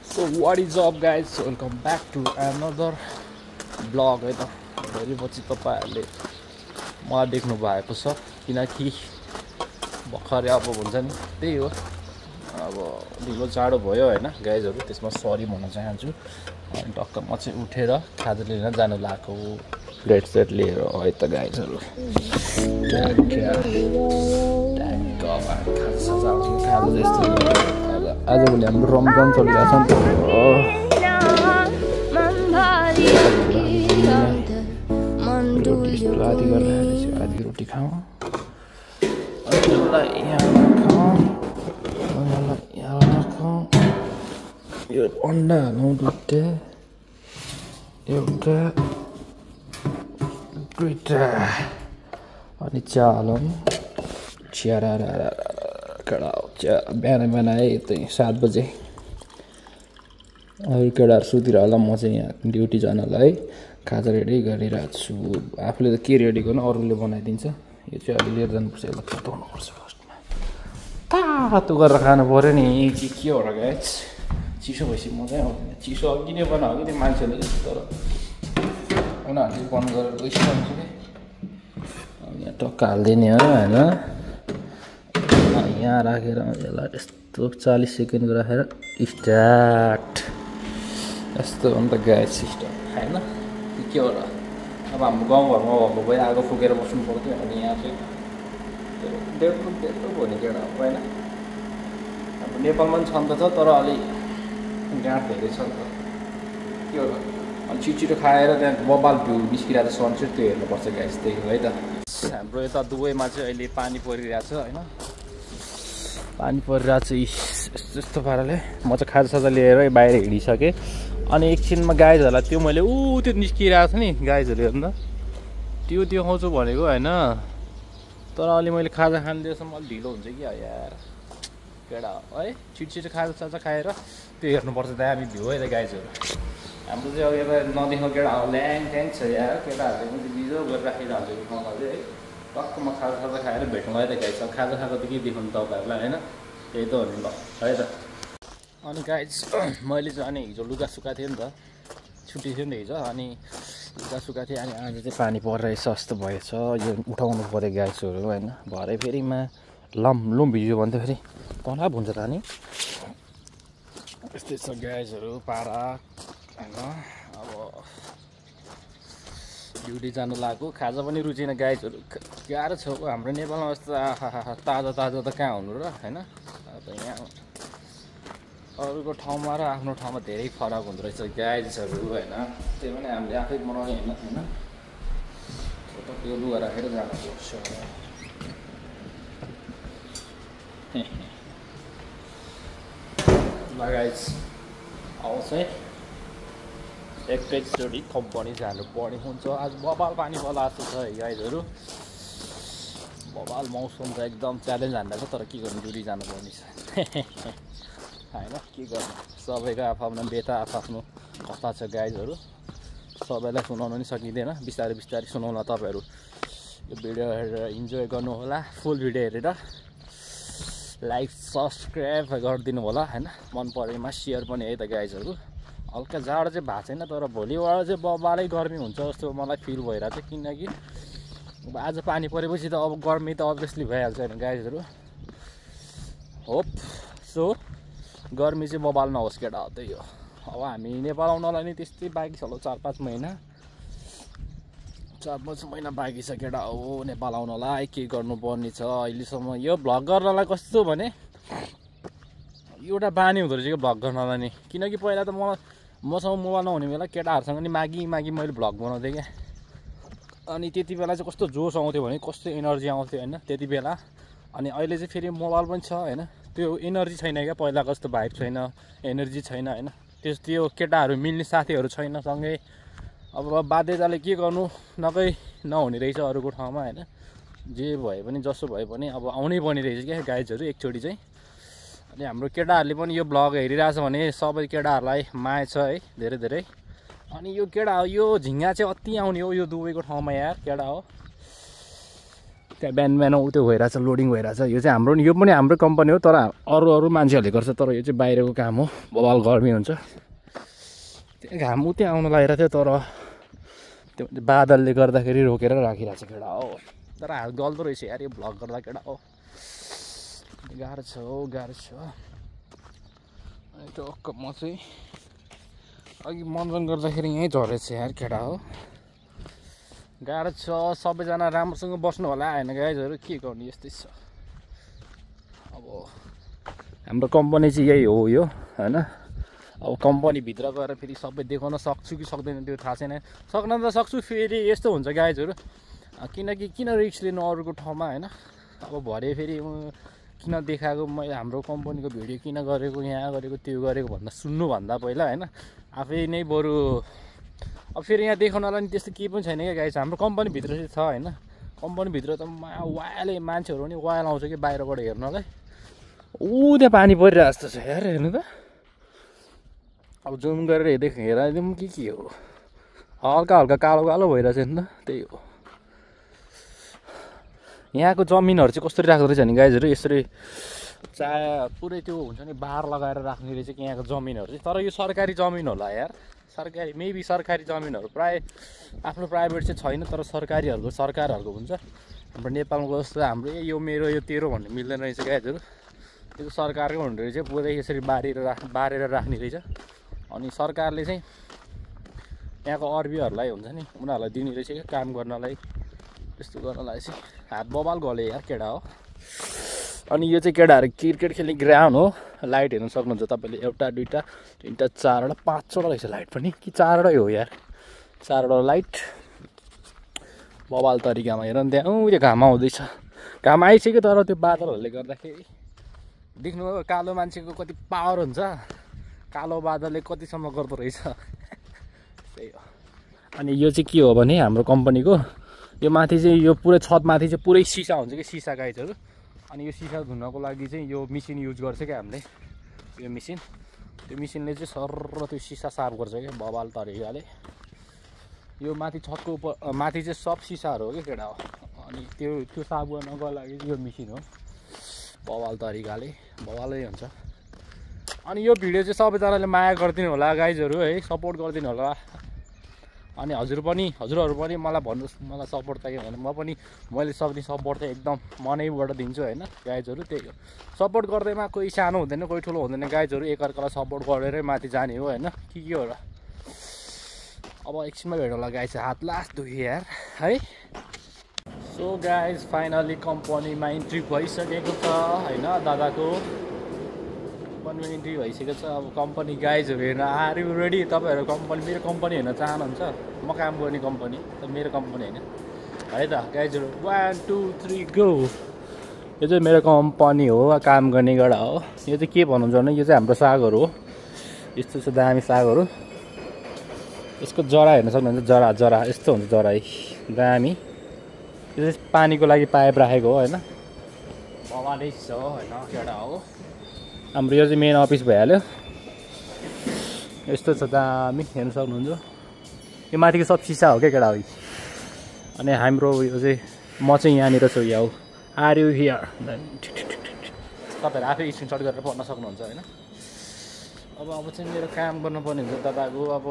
So what is up guys, welcome back to another vlog है त धेरै पछि तपाईहरुले मलाई देख्नु भएको छ किनकि भर्खरै अब हुन्छ नि त्यही हो अब ढिलो चाँडो भयो हैन गाइजहरु त्यसमा सरी भन्न चाहन्छु अनि टक्क म चाहिँ उठेर खाजा लिन जानु लागेको प्लेट सेट लिएर है त गाइजहरु आज भोलि हाम्रो रमजान चलिरहेछ नि त आधी गरेर आधी रोटी खाऊ यो अन्डा हालौँ दुईटा एउटा दुईटा अनि चिया हालौँ चिया बिहान बिहान है त्यही 7 बजे अरू केटाहरू सुतिर होला म चाहिँ यहाँ ड्युटी जानलाई खाजा रेडी गरिरहेको छु आफूले त के रेडी गर्नु अरूले बनाइदिन्छ यो चाहिँ अलि लिएर जानुपर्छ यसलाई फटाउनुपर्छ फर्स्टमा तातो गरेर खानु पऱ्यो नि के हो र गाइस चिसो भएपछि मजै आउँदैन चिसो अघि नै बनाऊ कि त्यो मान्छेले तर उनीहरूले बन्द गरेर गइसक्छ कि यहाँ टक्क हालिदिने हो होइन यहाँ राखेर यसलाई यस्तो 40 सेकेन्डको राखेर स्टार्ट यस्तो हो नि त गाइस सिस्टम हैन के हो र अब हाम्रो गाउँघरमा भएको भए आगो फुकेर बस्नु पर्थ्यो अनि यहाँ चाहिँ डेढ भने केटा हो हैन अब नेपालमा पनि छन् त छ तर अलि गाँठ धेरै छ नि त के हो र अनि छिटो खाएर त्यहाँ बबाल भ्यू निस्किरहेको छ सनसेट त्यो हेर्नुपर्छ गाइस त्यही हो है त हाम्रो यता दुबईमा चाहिँ अहिले पानी परिरहेको छ हैन पानी परिरहेको छ यस्तो पाराले म चाहिँ खाजासाजा लिएर बाहिर हिँडिसकेँ अनि एकछिनमा गाइजहरूलाई त्यो मैले त्यो निस्किरहेको छ नि गाइजहरूले हेर्नु त्यो देखाउँछु भनेको होइन तर अलि मैले खाजा खान दिएसम्म अलिक ढिलो हुन्छ कि यार केटा है छिटो खाजासाजा खाएर त्यो हेर्नुपर्छ दामी भ्यू है त गाइजहरू हाम्रो चाहिँ अब यता नदेख्नु केटा ल्याङ ट्याङ छ यार केटाहरूले पनि बिजो गरेर राखिरहन्छ यो ठाउँमा चाहिँ है टक्कमा खाजासाजा खाएर भेट्नुलाई त गाइस खाजा खाएको त के देखाउनु तपाईँहरूलाई होइन त्यही त हो नि ल है त अनि गाइस मैले चाहिँ अनि हिजो लुगा सुकाएको थिएँ नि त छुट्टी थियो नि त हिजो अनि लुगा सुकाएको थिएँ अनि आज चाहिँ पानी परिरहेछ जस्तो भएछ यो उठाउनु पऱ्यो ग्यासहरू होइन भरे फेरिमा लम भिज्यो भने त फेरि कन्डा हुन्छ त नि यस्तै छ ग्यासहरू पारा होइन अब ड्युटी जानु लाग्यो खाजा पनि रुचेन गाइजहरू गाह्रो छ हाम्रो नेपालमा जस्तो ताजा त कहाँ हुनु र होइन अब यहाँ अरूको ठाउँमा र आफ्नो ठाउँमा धेरै फरक हुँदो रहेछ गाइजहरू होइन त्यही पनि हामीले आफै बनाउने होइन त्यो लुगा राखेर जानुपर्छ गाइज आउँछ है एकैचोटि कम्पनी जानुपर्ने हुन्छ आज बबाल पानी पर्ला जस्तो छ है गाइजहरू बबाल मौसम त एकदम च्यालेन्ज हान्दा तर के गर्नु दुरी जानुपर्ने छ होइन के गर्नु सबैको आफ्नो बेता आफ्नो कथा छ गाइजहरू सबैलाई सुनाउनु पनि सकिँदैन बिस्तारै बिस्तारै सुनाउला तपाईँहरू यो भिडियो हेरेर इन्जोय गर्नुहोला फुल भिडियो हेरेर लाइक सब्सक्राइब गरिदिनु होला होइन मन परेमा सेयर पनि है त गाइजहरू हल्का जाडो चाहिँ भएको छैन तर भोलिबाट चाहिँ बबालै गर्मी हुन्छ जस्तो मलाई फिल भइरहेको छ किनकि अब आज पानी परेपछि त अब गर्मी त अभियसली भइहाल्छ होइन गाइजहरू होप सो गर्मी चाहिँ बबाल नहोस् केटा हो त्यही हो अब हामी नेपाल आउनलाई नि त्यस्तै बाँकी छ होला 4-5 महिना 4-5 महिना बाँकी छ केटा हो नेपाल आउनलाई के गर्नुपर्ने छ अहिलेसम्म यो भ्लग गर्नलाई कस्तो भने एउटा बानी हुँदो रहेछ कि भ्लग गर्नलाई नि किनकि पहिला त मसँग मोबाइल नहुने बेला केटाहरूसँग नि मागी मैले भ्लग बनाउँथेँ क्या अनि त्यति बेला चाहिँ कस्तो जोस आउँथ्यो भने कस्तो एनर्जी आउँथ्यो होइन त्यति बेला अनि अहिले चाहिँ फेरि मोबाइल पनि छ होइन त्यो एनर्जी छैन क्या पहिलाको जस्तो भाइब छैन एनर्जी छैन होइन त्यो केटाहरू मिल्ने साथीहरू छैन सँगै अब बाध्यताले के गर्नु नहुने रहेछ अरूको ठाउँमा होइन जे भए पनि जसो भए पनि अब आउनै पर्ने रहेछ क्या गाइजहरू एकचोटि चाहिँ अनि हाम्रो केटाहरूले पनि यो भ्लग हेरिरहेछ भने सबै केटाहरूलाई माया छ है धेरै धेरै अनि यो झिङ्गा चाहिँ अति आउने हो यो दुबईको ठाउँमा यार केटा हो त्यहाँ बिहान उ त्यो भइरहेछ लोडिङ भइरहेछ यो चाहिँ हाम्रो यो पनि हाम्रो कम्पनी हो तर अरू मान्छेहरूले गर्छ तर यो चाहिँ बाहिरको काम हो बबाल गर्मी हुन्छ त्यहाँ घाम उ त्यहाँ आउन लागिरहेको थियो तर त्यो बादलले गर्दाखेरि रोकेर राखिरहेको छ केटा हो तर हाल गल्दो रहेछ यार यो भ्लग गर्दा केटा हो गाह्रो छ अनि टक्क म चाहिँ अघि मनोरञ्जन गर्दाखेरि यहीँ झरेछ यार केटा हो गाह्रो छ सबैजना राम्रोसँग बस्नु होला होइन गाइजहरू के गर्ने यस्तै छ अब हाम्रो कम्पनी चाहिँ यही हो यो होइन अब कम्पनीभित्र गएर फेरि सबै देखाउन सक्छु कि सक्दैन त्यो थाहा छैन सक्न त सक्छु फेरि यस्तो हुन्छ गाइजहरू किनकि किन रिस्क लिनु अरूको ठाउँमा होइन अब भरे फेरि किन देखाएको मैले हाम्रो कम्पनीको भिडियो किन गरेको यहाँ गरेको त्यो गरेको भन्दा सुन्नुभन्दा पहिला होइन आफै नै बरु अब फेरि यहाँ देखाउनलाई नि त्यस्तो केही पनि छैन क्या गाइज हाम्रो कम्पनीभित्र चाहिँ छ होइन कम्पनीभित्र त वायाले मान्छेहरू पनि वायल आउँछ कि बाहिरबाट हेर्नलाई ऊ त्यहाँ पानी परिरहेको जस्तो छ यार हेर्नु त अब जुम गरेर हेराइदिउँ के हो हल्का हल्का कालो कालो भइरहेछ नि त त्यही हो यहाँको जमिनहरू चाहिँ कसरी राख्दो रहेछ भने गाइजहरू यसरी पुरै त्यो हुन्छ नि बार लगाएर राख्ने रहेछ कि यहाँको जमिनहरू चाहिँ तर यो सरकारी जमिन होला यार सरकारी मेबी सरकारी जमिनहरू प्रायः आफ्नो प्राइभेट चाहिँ छैन तर सरकारहरूको हुन्छ हाम्रो नेपालको जस्तो हाम्रो यो मेरो यो तेरो भन्ने मिल्दैन रहेछ गाइजहरू त्यो सरकारकै हुने रहेछ पुरै यसरी बारेर राख्ने रहेछ अनि सरकारले चाहिँ यहाँको अर्बीहरूलाई हुन्छ नि उनीहरूलाई दिने रहेछ क्या काम गर्नलाई त्यस्तो गर्नलाई चाहिँ हात बबाल गले यार केटा हो अनि यो चाहिँ केटाहरू क्रिकेट खेल्ने ग्राउन्ड हो लाइट हेर्नु सक्नुहुन्छ तपाईँले एउटा दुईवटा तिनवटा चारवटा पाँचवटा रहेछ लाइट पनि कि चारवटै हो यार चारवटा लाइट बबाल तरिकामा हेर नि त्यहाँ त्यो घाम आउँदैछ घाम आइसक्यो तर त्यो बादलहरूले गर्दाखेरि देख्नु कालो मान्छेको कति पावर हुन्छ कालो बादलले कतिसम्म गर्दो रहेछ त्यही हो अनि यो चाहिँ के हो भने हाम्रो कम्पनीको यो माथि चाहिँ यो पुरै छतमाथि चाहिँ पुरै सिसा हुन्छ कि सिसा गाइजहरू अनि यो सिसा धुनको लागि चाहिँ यो मेसिन युज गर्छ क्या हामीले यो मेसिन त्यो मेसिनले चाहिँ सर्र त्यो सिसा साफ गर्छ क्या बबाल तरिकाले यो माथि छतको माथि चाहिँ सब सिसाहरू हो क्या केटा हो अनि त्यो साफ गर्नको लागि चाहिँ यो मेसिन हो बवाल तरिकाले बवालै हुन्छ अनि यो भिडियो चाहिँ सबैजनाले माया गरिदिनु होला गाइजहरू है सपोर्ट गरिदिनु होला अनि हजुरहरू पनि मलाई भन्नुहोस् मलाई सपोर्ट चाहियो भने मैले सक्ने सपोर्ट चाहिँ एकदम मनैबाट दिन्छु होइन गाइजहरू त्यही हो सपोर्ट गर्दैमा कोही सानो हुँदैन कोही ठुलो हुँदैन गाइजहरू एकअर्कालाई सपोर्ट गरेरै माथि जाने हो होइन के हो र अब एकछिनमा भेट होला गाइज हात लास्ट दुख्यो यार है सो गाइज फाइनली कम्पनीमा इन्ट्री भइसकेको छ होइन दादाको कम्पनीमा इन्ट्री भइसकेको छ अब कम्पनी गाइजहरू हेर्न आर यु रेडी तपाईँहरू मेरो कम्पनी हेर्न चाहनुहुन्छ म काम गर्ने कम्पनी त मेरो कम्पनी होइन है त गाइजहरू 1 2 3 गो यो चाहिँ मेरो कम्पनी हो काम गर्ने गडा हो यो चाहिँ के भन्नुहुन्छ भने यो चाहिँ हाम्रो सागहरू हो यस्तो छ दामी सागहरू यसको जरा हेर्न सक्नुहुन्छ जरा यस्तो हुन्छ जरा दामी यो चाहिँ पानीको लागि पाइप राखेको हो होइन बवालै छ होइन केटा हो हाम्रो यो चाहिँ मेन अफिस भइहाल्यो यस्तो छ दामी हेर्न सक्नुहुन्छ यो माथिको सब सिसा हो क्या केटा हो अनि हाम्रो यो चाहिँ म चाहिँ यहाँनिर छु यहाँ हो आर यु हियर तपाईँहरू आफै स्क्रिनसट गरेर पढ्न सक्नुहुन्छ होइन अब चाहिँ मेरो काम गर्नुपर्ने हुन्छ तपाईँको अब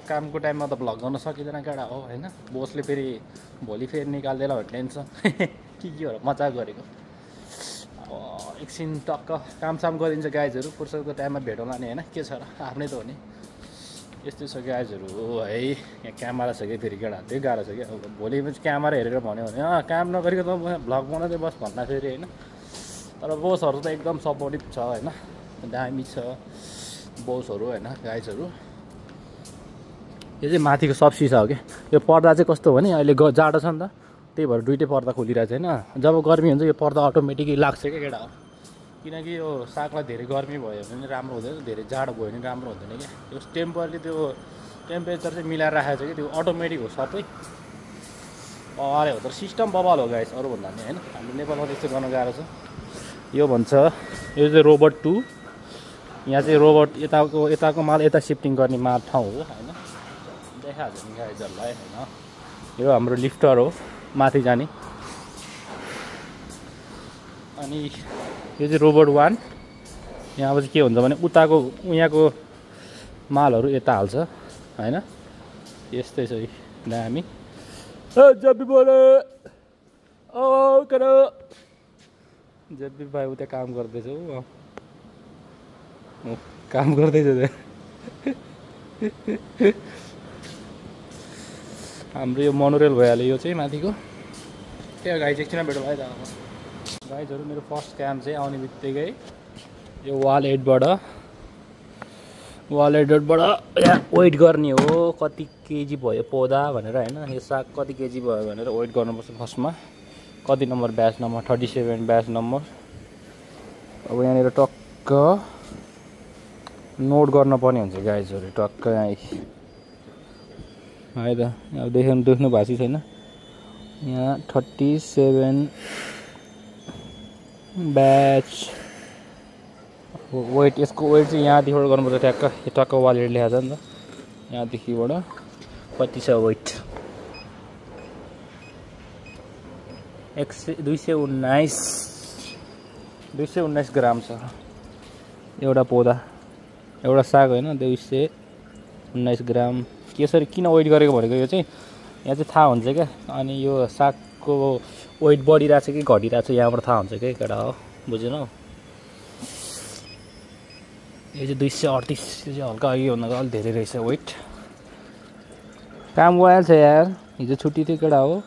कामको टाइममा त भ्लग गर्न सकिँदैन केटा हो होइन बोसले फेरि भोलि फेरि निकाल्दैन भने टेन्सन के हो र मजाक गरेको अब एकछिन टक्क कामसाम गरिदिन्छ गाइजहरू फुर्सदको टाइममा भेटौँला नि होइन के छ र आफ्नै त हो नि यस्तै छ गाइजहरू है यहाँ क्यामेरा छ कि फेरि केटा त्यही गाह्रो छ कि अब भोलि क्यामेरा हेरेर भन्यो भने काम नगरेको त भ्लग बनाउँदै बस भन्दा फेरि होइन तर बोसहरू त एकदम सपोर्टिभ छ होइन दामी छ बोसहरू होइन गाइजहरू यो चाहिँ माथिको सब सिसा हो क्या यो पर्दा चाहिँ कस्तो हो भने अहिले जाडो छ नि त त्यही भएर दुइटै पर्दा खोलिरहेको छ होइन जब गर्मी हुन्छ यो पर्दा अटोमेटिकली लाग्छ क्या केटा हो किनकि यो सागलाई धेरै गर्मी भयो भने राम्रो हुँदैन धेरै जाडो भयो भने राम्रो हुँदैन क्या त्यो टेम्परली त्यो टेम्परेचर चाहिँ मिलाएर राखेको छ कि त्यो अटोमेटिक हो सबै अरे हो तर सिस्टम बबाल हो गाइस अरू भन्दा नि होइन हाम्रो नेपालमा त्यस्तो गर्न गाह्रो छ यो भन्छ यो चाहिँ रोबोट 2 यहाँ चाहिँ रोबोट यताको माल यता सिफ्टिङ गर्ने माल ठाउँ हो होइन देखाइहाल्छ नि गाइजहरूलाई होइन यो हाम्रो लिफ्टर हो माथि जाने अनि यो चाहिँ रोबोट 1 यहाँ अब चाहिँ के हुन्छ भने उताको यहाँको मालहरू यता हाल्छ हैन यस्तै छ दामी जब्बी बोले ओ करो जब्बी भाइ उता काम गर्दैछ काम गर्दैछ हाम्रो यो मोनोरेल भइहाल्यो यो चाहिँ माथिको त्यो गाई चाहिँ एकछिनमा भेट भयो त गाइजहरू मेरो फर्स्ट क्याम्प चाहिँ आउने बित्तिकै यो वाल एडबाट यहाँ वेट गर्ने हो कति केजी भयो पौधा भनेर हैन यो साग कति केजी भयो भनेर वेट गर्नुपर्छ फर्स्टमा कति number batch number 37 batch number अब यहाँनिर टक्क नोट गर्न पर्ने हुन्छ गाइजहरू टक्क यहाँ है त अब देख्नु भएको छैन यहाँ 37 ब्याच वेट यसको वेट चाहिँ यहाँदेखिबाट गर्नुपर्छ टक्क वालेट लेखाएको छ नि त यहाँदेखिबाट कति छ वेट 219 ग्राम छ एउटा पौधा एउटा साग होइन 219 ग्राम कसरी किन वेट गरेको भनेको यो चाहिँ यहाँ चाहिँ थाहा हुन्छ क्या अनि यो सागको वेट बढिरहेछ कि घटिरहेछ यहाँबाट थाहा हुन्छ क्या केटा हो बुझेन यो चाहिँ 238 यो चाहिँ हल्का अघि भन्दा अलिक धेरै रहेछ वेट काम गइहाल्छ यार हिजो छुट्टी थियो केटा हो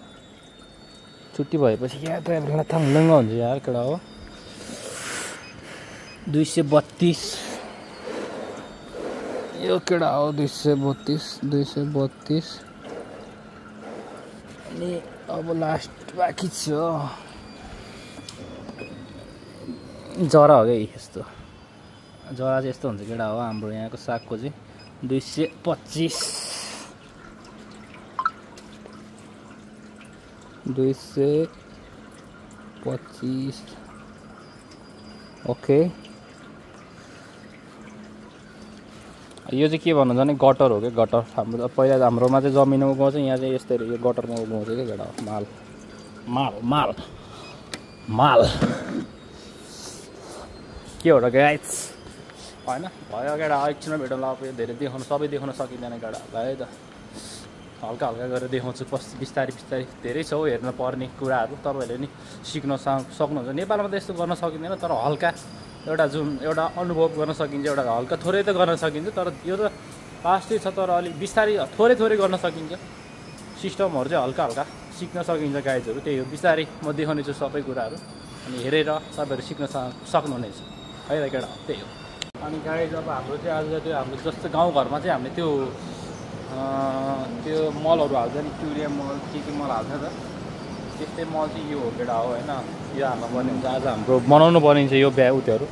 छुट्टी भएपछि यहाँ त थाङलङ्ग हुन्छ यार केटा हो 232 यो केटा हो 232 अनि अब लास्ट बाँकी छ जरा हो क्या यस्तो जरा चाहिँ यस्तो हुन्छ केटा हो हाम्रो यहाँको सागको चाहिँ 225 ओके यो चाहिँ के भन्नु भने गटर हो क्या गटर हाम्रो पहिला हाम्रोमा चाहिँ जमिनमा उगाउँछ यहाँ चाहिँ यस्तै यो गटरमा उगाउँछ क्या केटा माल माल माल माल के हो र गाइस होइन भयो केटा एकछिनमा भेटौँला अब धेरै देखाउनु सबै देखाउन सकिँदैन केटा भयो है त हल्का हल्का गरेर देखाउँछु बिस्तारै धेरै छ हौ हेर्न पर्ने कुराहरू तपाईँहरूले नि सिक्न सक्नुहुन्छ नेपालमा त यस्तो गर्न सकिँदैन तर हल्का एउटा अनुभव गर्न सकिन्छ एउटा हल्का थोरै त गर्न सकिन्छ तर यो त फास्टै छ तर अलिक बिस्तारै थोरै गर्न सकिन्छ सिस्टमहरू चाहिँ हल्का हल्का सिक्न सकिन्छ गाइजहरू त्यही हो बिस्तारै म देखाउने छु सबै कुराहरू अनि हेरेर तपाईँहरू सिक्न सक्नुहुनेछ है त केटा त्यही हो अनि गाइज अब हाम्रो चाहिँ आज त्यो हाम्रो जस्तो गाउँघरमा चाहिँ हामीले त्यो मलहरू हाल्छ नि युरिया मल के मल हाल्छ त त्यस्तै मल चाहिँ यो हो केटा हो होइन यो हाल्नु पर्ने हुन्छ आज हाम्रो बनाउनु पर्ने हुन्छ यो उत्योहरू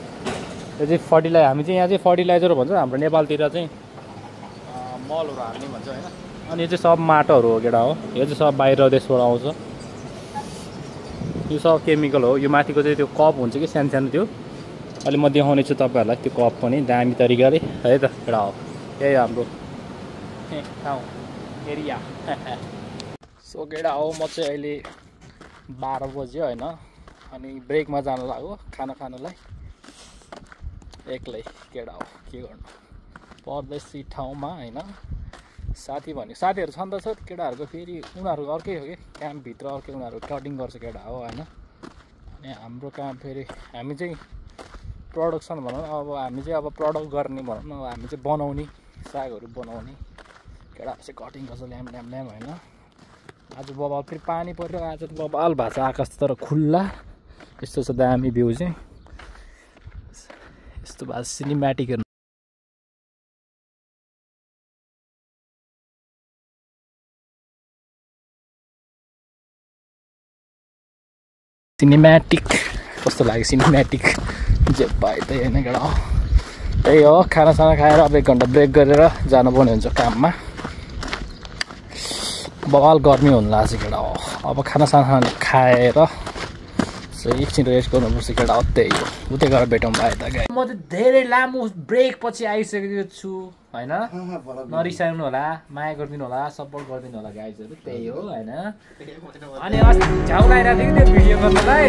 यो चाहिँ फर्टिलाइजर हामी चाहिँ यहाँ चाहिँ फर्टिलाइजर भन्छ हाम्रो नेपालतिर चाहिँ मलहरू हाल्ने भन्छ होइन अनि यो चाहिँ सब माटोहरू हो केटा हो यो चाहिँ सब बाहिर देशबाट आउँछ यो सब केमिकल हो यो माथिको चाहिँ त्यो कप हुन्छ कि सानो सानो त्यो अहिले म देखाउने छु तपाईँहरूलाई त्यो कप पनि दामी तरिकाले है त केटा हो यही हाम्रो ठाउँ एरिया सो केटा हो म चाहिँ अहिले 12 बज्यो होइन अनि ब्रेकमा जान लाग्यो खाना खानलाई एक्लै केटा हो के गर्नु परदेशी ठाउँमा होइन साथीहरू छन् त छ केटाहरूको फेरि उनीहरूको अर्कै हो कि क्याम्पभित्र अर्कै उनीहरू कटिङ गर्छ केटा हो होइन अनि हाम्रो काम फेरि हामी चाहिँ प्रडक्सन भनौँ अब हामी चाहिँ अब प्रडक्ट गर्ने भनौँ न हामी चाहिँ बनाउने सागहरू बनाउने केटाहरू चाहिँ कटिङ गर्छ ल्याम होइन आज बबाल फेरि पानी पऱ्यो आज त बबाल भएको छ आकाश तर खुल्ला यस्तो छ दामी भ्यू चाहिँ यस्तो भएको सिनेम्याटिक हेर्नु सिनेम्याटिक कस्तो लाग्यो सिनेम्याटिक जे पाए त होइन केटा हो त्यही हो खानासाना खाएर अब 1 घन्टा ब्रेक गरेर जानुपर्ने हुन्छ काममा बवाल गर्मी हुन लाग्छ केटा हो अब खानासाना खाएर सो एकछिन रेस्ट गर्नुपर्छ केटा त्यही हो उतै गएर भेटौँ भाइ त गाई म त धेरै लामो ब्रेक पछि आइसकेको छु होइन नरिसाउनु होला माया गरिदिनु होला सपोर्ट गरिदिनु होला गाइजहरू त्यही हो होइन अनि अस्ति झ्याउ लगाइरहेको थियो कि त्यो भिडियो गर्नलाई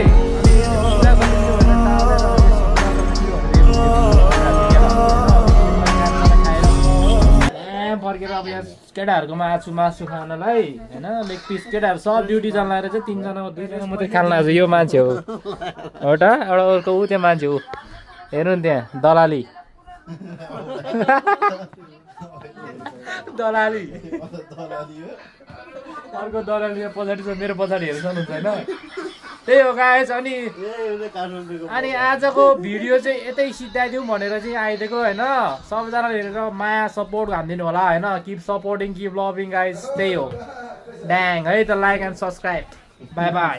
फर्केर अब यहाँ केटाहरूकोमा आएको छु मासु खानलाई होइन लेग पिस केटाहरू सब ड्युटी जान लगाएर चाहिँ 3 जना 2 जना मात्रै खान लाग्छ यो मान्छे हो एउटा अर्को ऊ त्यो मान्छे हो हेर्नु नि त्यहाँ दलाली दलाली अर्को दलाली पछाडि छ मेरो पछाडि हेर्नुहुन्छ होइन त्यही हो गाइस अनि आजको भिडियो चाहिँ यतै सिद्धाइदिउँ भनेर चाहिँ आइदिएको होइन सबैजनाले हेरेर माया सपोर्ट हानिदिनु होला होइन keep supporting keep loving guys त्यही हो ड्याङ है त like and subscribe by by